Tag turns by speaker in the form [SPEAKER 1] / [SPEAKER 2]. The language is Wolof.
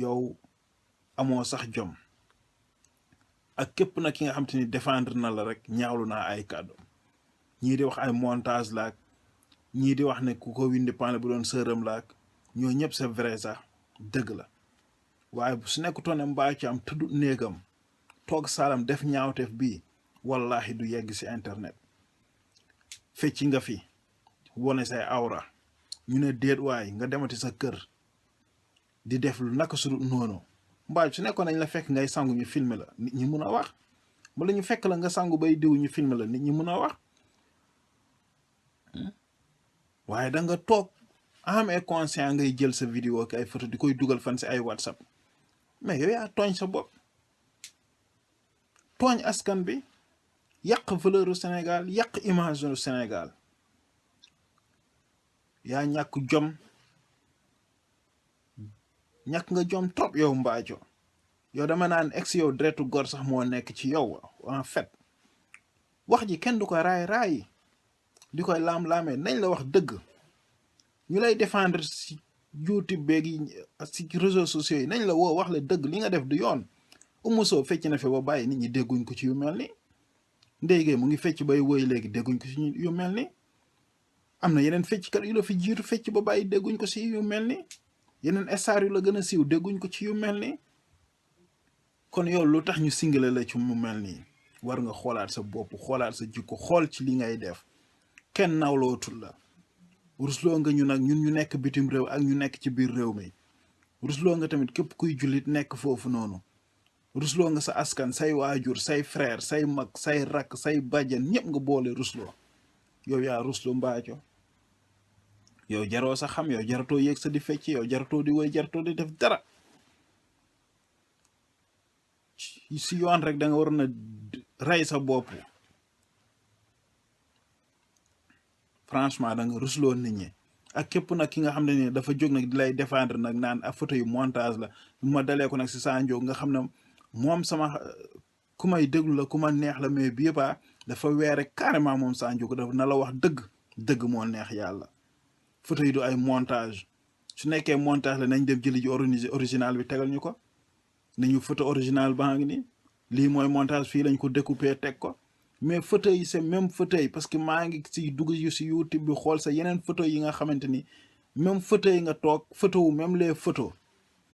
[SPEAKER 1] yow amoo sax jom ak képp nag ki nga xam te ni défendre na la rek ñaawlu naa ay kàddu ñii di wax ay montage laak ñii di wax ne ku ko windi panle bu doon sërëm laak ñoo ñëpp c'est vrai sax dëgg la waaye su nekkutoon ne Mbathio am tëdd néegam toog saalam def ñaawteef bii wallahi du yegg ci internet fecci nga fi wone say awra ñu ne déet waay nga demati sa kër di def lu naka su noonu Mbathio su nekkoon nañ la fekk ngay sangu ñu filmer la nit ñi mun a wax wala ñu fekk la nga sangu bay diw ñu filmer la nit ñi mun a wax waaye da nga toog amee conscient ngay jël sa vidéo ak ay photo di koy dugal fan si ay WhatsApp mais yow yaa tooñ sa bopp tooñ askan bi yàq valeur u Sénégal yàq image u Sénégal yaa ñàkk jom ñàkk nga jom trop yow Mbathio yow dama naan ex yow deretu gor sax moo nekk ci yow en fait wax ji kenn du ko raay di koy laam-laamee nañ la wax dëgg ñu lay défendre si YouTube beeg yi si réseaux sociaux yi nañ la woo wax la dëgg li nga def du yoon Oumou Sow fecc na fi ba bàyyi nit ñi dégguñ ko ci yu mel ni Ndeye Gueye mu ngi fecc bay woy léegi dégguñ ko ci yu mel ni am na yeneen fecckat yu la fi jiitu fecc ba bàyyi dégguñ ko si yu mel ni yeneen star yu la gën a siiw dégguñ ko ci yu mel ni kon yow lu tax ñu singale la ci mu mel nii war nga xoolaat sa bopp xoolaat sa jikko xool ci li ngay def kenn nawlootul la rusloo nga ñu nag ñun ñu nekk bitim réew ak ñu nekk ci biir réew mi rusloo nga tamit képp kuy jullit nekk foofu noonu rusloo nga sa askan say waajur say frère say mag say rakk say bàjjen ñëpp nga boole rusloo yow yaa ruslu Mbathio yow jaroo sa xam yow jaratoo yéeg sa di fecc yow jaratoo di woy jaratoo di def dara si yoon rek da nga waroon a rey sa bopp franchement da nga rusloo nit ñi ak képp nag ki nga xam ne ni dafa jóg nag di lay défendre nag naan ak photo yu montage la ma dalee ko nag si Sa Ndiogou nga xam ne moom sama ku may déglu la ku ma neex la mais bii ba dafa weere carrément moom Sa Ndiogou dafa na la wax dëgg moo neex yàlla photo yi du ay montage su nekkee montage la nañ dem jëli ji original bi tegal ñu ko nañu photo original baa ngi ni lii mooy montage fii lañ ko découper teg ko mais photo yi c'est même photo yi parce que maa ngi si dugg yu si YouTube bi xool sa yeneen photo yi nga xamante ni même photo yi nga toog photo wu même les photos